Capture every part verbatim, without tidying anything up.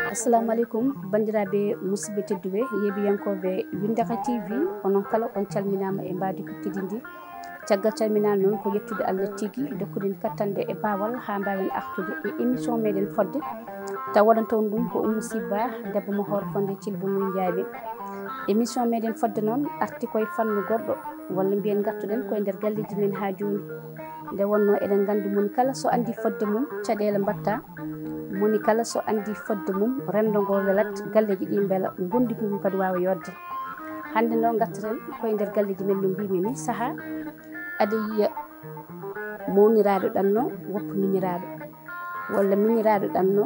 Assalamu aleykum, banndiraaɓe musidɓe tedduɓe, yeeɓiyankooɓe Winndaka T V, onon kala on calminaama e mbaadi kuttidi ndi. Caggal calminaali noon, ko yettude Allah tigi dokkuɗen kattanɗe e baawal haa mbaawen artude e émission meɗen fodde. Taw waɗanta on ɗum ko Oumou Sy Ba, debbo mo hoore fonnde Thilbou Ndiaye. Émission meɗen fodde noon arti koye fannu goɗɗo, walla mbiyen ngartuɗen koye nder galleeji men haa jooni. Nde wonnoo eɗen nganndi moni kala so anndi fodde mum, caɗeele mbaɗta, moni kala so anndi fodde mum, renndo ngo welat, galleeji ɗi mbela, ngondigu ngu kadi waawa yooɗde. Hannde noon ngartaten koye nder galleeji men no mbimi ni, sahaa aɗa yiya mawniraaɗo ɗanno woppa miñiraaɗo, walla miñiraaɗo ɗanno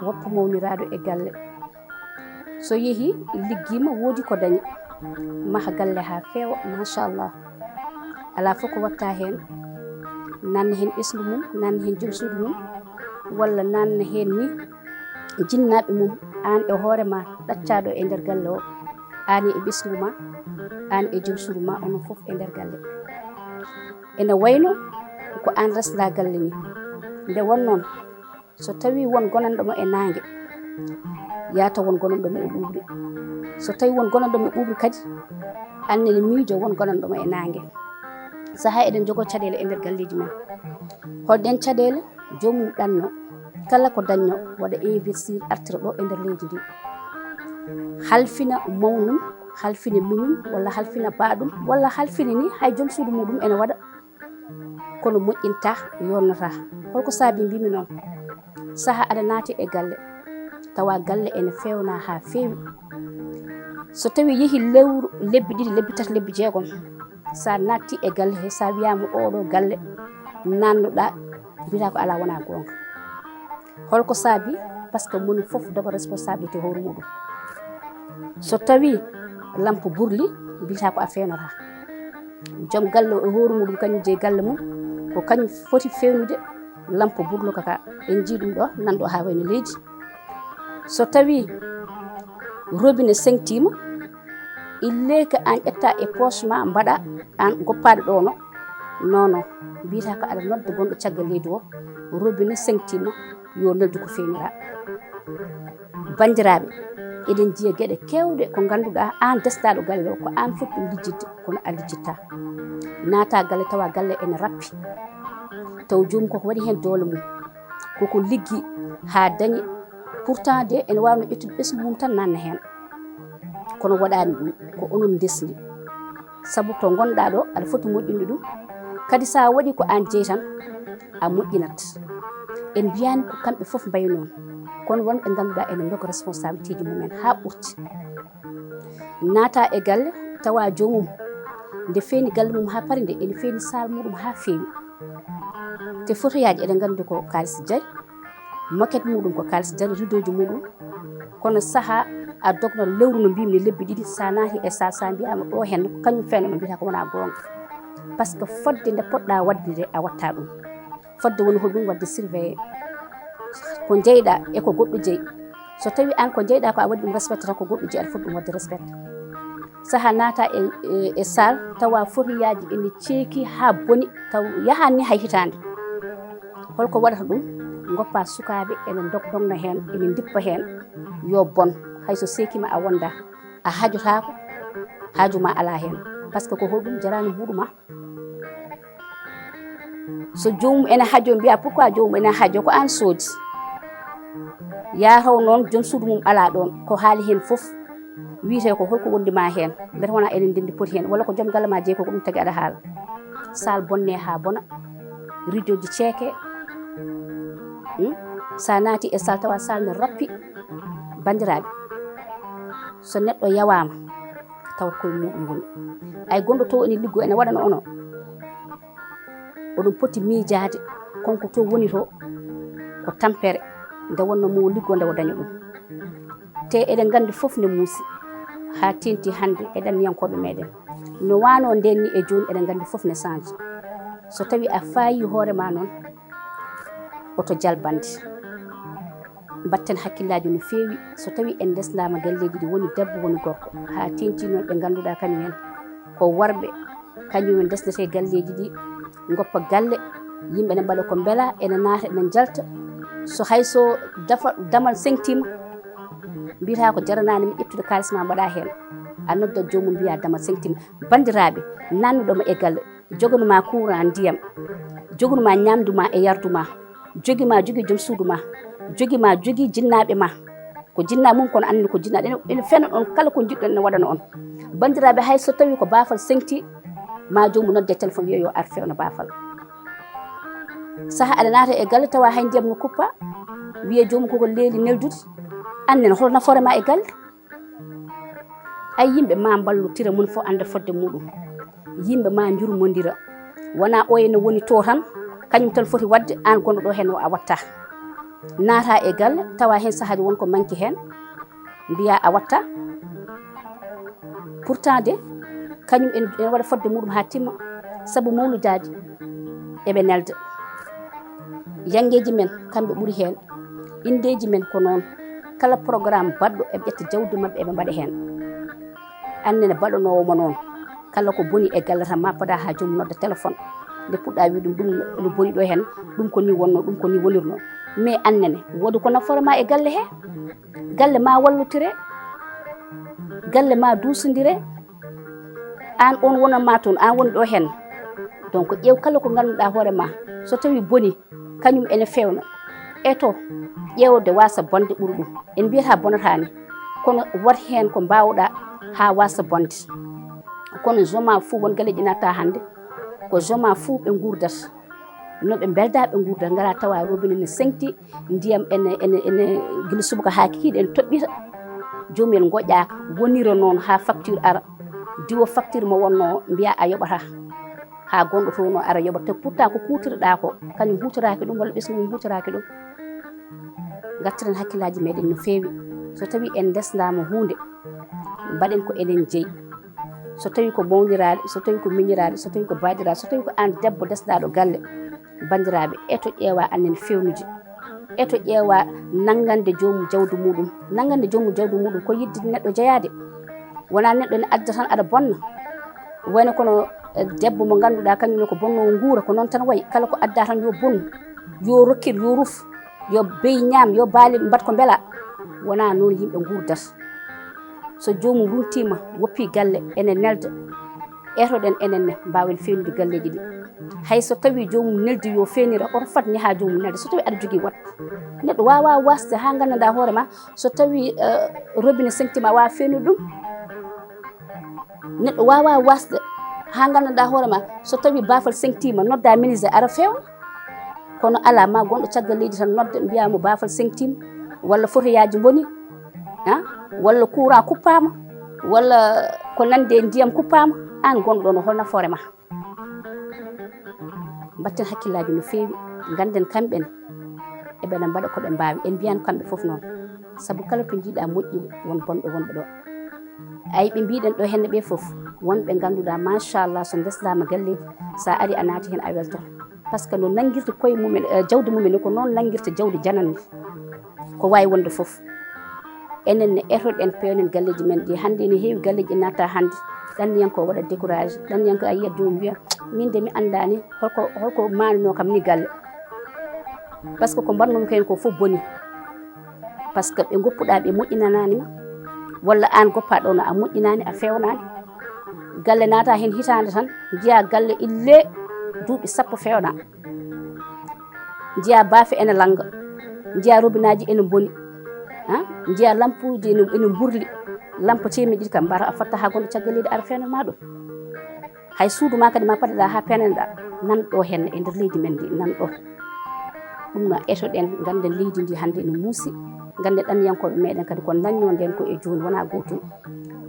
woppa mawniraaɗo e galle. So yehi liggiima, woodi ko dañi, maha galle haa feewa, machallah. Alaa fof ko watta heen, nanna heen ɓesngu mum, nanna heen joom suudu mum, walla nanna heen ni jinnaaɓe mum, aan e hoore ma ɗaccaaɗo e nder galle o, aan e ɓesngu ma, aan e joom suudu ma, onon fof e nder galle. Ene wayno ko aan resnda galle ni. Nde won noon, so tawi won gonanɗo mo e naange, yaata won gonanɗo mo e ɓuuɓri. So tawi won gonanɗo mo e ɓuuɓri kadi, aan nene miijo won gonanɗo mo e naange. Sahaa eɗen njogoo caɗeele e nder galleeji men. Holɗen caɗeele? Joomum ɗanno, kala ko dañno, waɗa investir, artira ɗo e nder leydi ndi. Halfina mawnum, halfina miñum, walla halfina baaɗum, walla halfina ni hay joom suudu muɗum ene waɗa. Kono moƴƴinta, yonnata. Holko saabi mbimi noon? Saha aɗa naati e galle, tawa galle ene fewna haa feewi. So tawi yehi lewru, lebbi ɗiɗi, lebbi tati, lebbi jeegom, sa natti e galle he, sa wiyama oɗo galle nannuɗa, mbiyata ko ala wona gonga. Holko saabi? Parce que moni fof doga responsabilité hoore muɗum. So tawi lampe burli, mbiyata ko a fewnata. Joom galle o e hoore muɗum, kañum jeyi galle mum, ko kañum foti fewnude lampe burlo kaka. En jii ɗum ɗo, nan ɗo haa wayno leydi. So tawi robinet sengtima, il faut que aan ƴetta e poche ma, mbaɗa aan goppaade ɗo no. Non, non. Mbiyata ko aɗa nodda gonɗo caggal leydi o, robinet sengtima, yo neldu ko fewnira. Banndiraaɓe, eɗen njiya geɗe keewɗe ko ngannduɗaa aan desnaaɗo galle o, ko aan foti ɗum lijjitde, kono a lijjitta. Naata galle tawa galle ene rappi. Taw joomum koko waɗi heen doole mum. Koko liggi haa dañi. Pourtant de ene waawno ƴettude ɓesngu mum tan nanna heen. Kono waɗaani ɗum, ko onon ndesndi. Sabu to ngonɗaa ɗo, aɗa foti moƴƴinde ɗum. Kadi so a waɗi ko aan jeyi tan, a moƴƴinat. En mbiyaani ko kamɓe fof mbayi noon. Kono won ɓe ngannduɗaa ene ndoga responsabilité ji mumen haa ɓurti. Naata e galle, tawa joomum nde feewni galle mum haa paari nde, ene feewni saal muɗum haa feewi. Te fotoyaaji eɗen nganndi ko kaalis jari, moket muɗum ko kaalis jari, rideauji muɗum. Kono saha a dogno lewru no mbimi ni lebbi ɗiɗi, sa naati e saal, sa mbiyama ɗo heen ko kañum fewno, no mbiyata ko wona goonga. Parce que fodde nde poɗɗa waɗde nde a watta ɗum. Fodde woni holɗum? Waɗde surveillé ko jeyɗa e ko goɗɗo jeyi. So tawi aan ko jeyɗa ko a waɗi ɗum respecté tan, ko goɗɗo jeyi aɗa foti ɗum waɗde respecté. Saha naata e, e, e salle tawa fotiyaaji ene ceeki haa boni, taw yahaani ni hay hitaande. Holko waɗata ɗum? Ngoppa sukaaɓe ene ndog-, ndogna heen, ene ndippa heen, yo bon. Hay so seekima a wonda, a hajotaako, haaju ma alaa heen. Parce que ko holɗum? Jaraani mbuuɗu ma. So joomum ene hajo, mbiya pourquoi joomum ene hajo, ko aan soodi. Yaa taw noon joom suudu mum alaa ɗoon, ko haali heen fof wiyetee ko holko wondi ma heen, mbete wona enen ndenndi poti heen, walla ko joom galle ma jeyi ko, ko ɗum tagi aɗa haala. Saal bonne haa bona, rideauji ceeke. Hmm? Sa naati e saal tawa saal ne rappi, banndiraaɓe. So neɗɗo yawaama, tawat koye muɗum woni. Ay gonɗo to ene liggo ene waɗana ono. Oɗon poti miijaade, konko to woni to, ko tampere, nde wonno mo liggo nde o daña ɗum. Te eɗen nganndi fof ne muusi, haa teenti hannde e ɗanniyankooɓe meɗen. No wano nden ni e jooni eɗen nganndi fof ne change. So tawi a faayi hoore ma noon, oto jalbande. Mbatten hakkillaaji no feewi, so tawi en ndesndaama galleeji ɗi, woni debbo, woni gorko, haa teenti noon ɓe ngannduɗaa kañum en ko worɓe, kañum en ndesnetee galleeji ɗi, ngoppa galle, yimɓe ne mbaɗa ko mbela, ene naata, ene njalta, So hay so dafa, damal seŋtiima, mbiyata ko jaranaani mi ƴettude kaalis ma mbaɗa heen. A noddat joomum mbiya damal seŋtiima. Banndiraaɓe, nannuɗo ma e galle, joganuma courant, ndiyam, joganuma ñaamdu ma e yardu ma, jogi ma jogi joom suudu ma, jogi ma jogi jinnaaɓe ma. Ko jinnaa mum kono anndi ko jinnaa. Ene, ene fena on kala ko njiɗɗon ene waɗana on. Banndiraaɓe, hay so tawii ko baafal seŋti, ma joomum nodde téléphone wiya yo ar fewna baafal. Saha aɗa naata e galle tawa hay ndiyam no kuppa, wiya joomum koko leeli neldude. Annden hol nafoore ma e galle? Ay yimɓe ma mballotira, mum fof annda fodde muɗum. Yimɓe ma njurmondira. Wona oya ne woni to tan, kañum tan foti waɗde, aan gonɗo ɗo heen o a watta. Naata e galle, tawa heen sahaaji won ko manki heen, mbiya a watta. Pourtant de, kañum en, ene waɗa fodde muɗum haa timma, sabu mawlidaaji eɓe nelda. Yanngeeji men, kamɓe ɓuri heen. Inndeeji men ko noon. Kala programme baɗɗo, eɓe ƴetta jawdi maɓɓe, eɓe mbaɗa heen. Aan nene baɗanoowo mo noon, kala ko boni e galle tan, ma paɗa haa joomum nodda téléphone. Nde puɗɗa wiide ɗum, ɗum no boni ɗo heen, ɗum ko ni wonno, ɗum ko ni wonirno. Mais aan nene, woodi ko nafoore ma e galle he? Galle ma wallotire, galle ma duusondire. Aan on wonanma toon, aan woni ɗo heen. Donc, ƴeew kala ko ngannduɗaa hoore ma, so tawii boni, kañum ene fewna. Eto ƴeewde wasa bonde ɓuri ɗum. En mbiyata bonataani, kono wat heen ko mbaawɗaa haa wasa bonde. Kono jooma fuu, won galleeji natta hannde, ko jooma fuu ɓe nguurdata. No ɓe mbelda, ɓe nguurda, ngara tawa robinet ne seŋti, ndiyam ene, ene, ene, gila subaka haa kikiiɗe ene toɓɓita. Joomum en ngoƴƴaaka, wonira noon haa facture ara. Diwo facture mo wonno mbiya a yoɓata. Haa gonɗo toon o ara yoɓa, te pourtant ko kuutirɗaa ko, kañum huutoraaki ɗum, walla ɓesngu mum huutoraaki ɗum. Ngartiren hakkillaaji meɗen no feewi. So tawii en ndesndaama huunde, mbaɗen ko enen jeyi. So tawii ko mawniraaɗo, so tawii ko miñiraaɗo, so tawii ko baadiraaɗo, so tawii ko aan debbo ndesnaaɗo galle, banndiraaɓe, eto ƴeewa annen fewnude. Eto ƴeewa nanngande joomum jawdi muɗum. Nanngande joomum jawdi muɗum ko yiɗde neɗɗo jeyaade. Wonaa neɗɗo ene adda tan aɗa bonna. Wayno kono, eh, debbo mo ngannduɗaa kañum ne ko bonnoowo nguura, ko noon tan wayi. Kala ko adda tan yo bonnu, yo rokkir, yo ruf, yo beyi ñaam, yo baali mbaɗ ko mbela. Wonaa noon yimɓe nguurdata. So joomum runtiima, woppi galle, ene nelda, etoɗen enen ne, mbaawen fewnude galleeji ɗi. Hay so tawii joomum neldi yo feenira, oto fad ni haa joomum nelda. So tawii aɗa jogii wat, neɗɗo waawaa wasde haa nganndanɗaa hoore ma, so tawii, eh, robinet seŋtiima, a waawaa fewnude ɗum. Neɗɗo waawaa wasde haa nganndanɗaa hoore ma, so tawii baafal seŋtiima, nodda menuisier ara fewna. Kono alaa, ma gonɗo caggal leydi tan nodda, mbiya mo baafal seŋtiima, walla fotoyaaji mboni, ah, walla courant kuppaama, walla ko nanndi e ndiyam kuppaama, aan gonɗo ɗo no hol nafoore ma? Mbatten hakkillaaji no feewi, ngannden kamɓe ne, eɓena mbaɗa ko ɓe mbaawi. En mbiyaani kamɓe fof noon, sabu kala to njiiɗaa moƴƴi, won bonɓe wonɓe ɗo. Ay, ɓe mbiɗen ɗo henne ɓe fof, won ɓe ngannduɗaa, machallah, so ndesdaama galleeji, so a ari a naati heen a weltoto. Par ce que no nanngirta koye mumen, eh, jawdi mumen ni, ko noon nanngirta jawdi jananndi. Ko waawi wonde fof, enen ne etoɗen, pewnen galleeji men ɗi. Hannde ene heewi galleeji ɗi natta hannde, ɗanniyanko waɗa découragé, ɗanniyanko a yiyat joomum wiya, min de mi anndaani holko, holko maanunoo kam ni galle. Par ce que ko mbaɗnoomi ko heen ko fof boni. Par ce que ɓe ngoppuɗaa ɓe moƴƴinanaani ma, walla aan goppaaɗo no a moƴƴinaani, a fewnaani. Galle naata heen hitaande tan, njiya galle illee duuɓi sappo fewna. Njiya baafe ene lannga, njiya robinaaji ene mboni, ah, njiya lampuuji ene, ene mburli, lampa teemedde ɗiɗi kam mbata a fatta haa gonɗo caggal leydi ara fewna ma ɗum. Hay suudu ma kadi ma paɗaɗa haa penanɗa, nan ɗo henne e nder leydi men ndi, nan ɗo. Ɗum no etoɗen, ngannden leydi ndi hannde ene muusi, ngannden ɗanniyankooɓe meɗen kadi ko dañnoo ndeen ko e jooni wonaa gootum.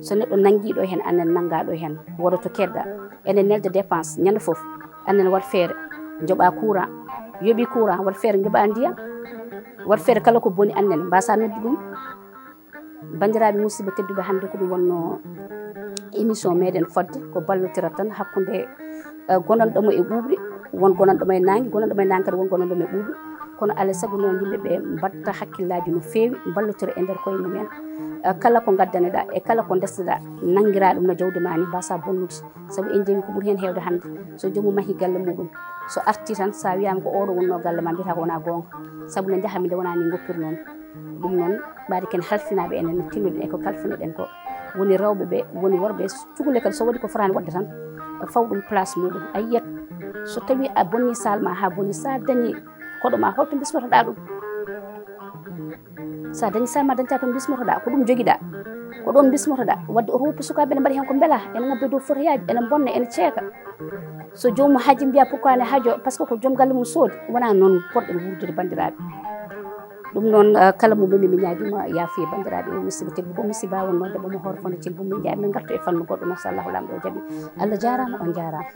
So neɗɗo nanngii ɗo heen, annen nanngaa ɗo heen, woto to keedɗa. Enen nelde dépense ñande fof, annen waɗ feere, njoɓa courant, yoɓi courant, waɗ feere njoɓa ndiyam, waɗ feere kala ko boni annen mbasa noddu ɗum. Banndiraaɓe musidɓe tedduɓe, hannde ko ɗum wonnoo émission meɗen fodde, ko ballotira tan hakkunde, eh, gonanɗo mo e ɓuuɓri, won gonanɗo mo e naange, gonanɗo mo e naange kadi won gonanɗo mo e ɓuuɓri. Kono alaa e sago noon, yimɓe ɓe mbaɗta hakkillaaji no feewi, mballotira e nder koye mumen. Eh, kala ko ngaddane-ɗaa e kala ko ndesde-ɗaa, nanngiraa ɗum no jawdi maa ni, mbaasaa bonnude. Sabu en njeewi ko ɓuri heen heewde hannde. So joomum mahi galle muɗum, so artii tan, so a wiyaama ko oɗo wonnoo galle ma, mbiyata ko wonaa goonga. Sabu nde njahaa-mi nde wonaa ni ngoppir noon. Ɗum noon, ɓaade ken halfinaaɓe enen, no tinnoɗen e ko kalfinoɗen ko. Woni rewɓe ɓe, woni worɓe, cukalel kadi so waɗi ko fotaani waɗde tan, faw ɗum place muɗum. A yiyat, so tawi a bonni saal ma haa bonni, so a dañi koɗo ma, holto bismotoɗaa ɗum? So a dañi saal ma, dañta toon bismotoɗaa, ko ɗum jogiɗaa, ko ɗoon bismotoɗaa. Wadde oto woppu sukaaɓe ene mbaɗa heen ko mbelaa, ene ngabba e dow fottoyaaji, ene mbonna, ene ceeka. So joomum haji mbiya pourquoi ne hajo, par ce que ko joom galle mum soodi, wonaa noon poɗɗen wuurdude banndiraaɓe. Ɗum noon, eh, kala mo memi mi ñaagiima yaafuye banndiraaɓe e musidɓe tedduɓe. Ko musiba wonnoo debbo mo hoore fone cin bummi njaay, min ngartu e fannu goɗɗo, machallahu, Laamɗo o jaɓi. Allah jaaraama, on jaaraama.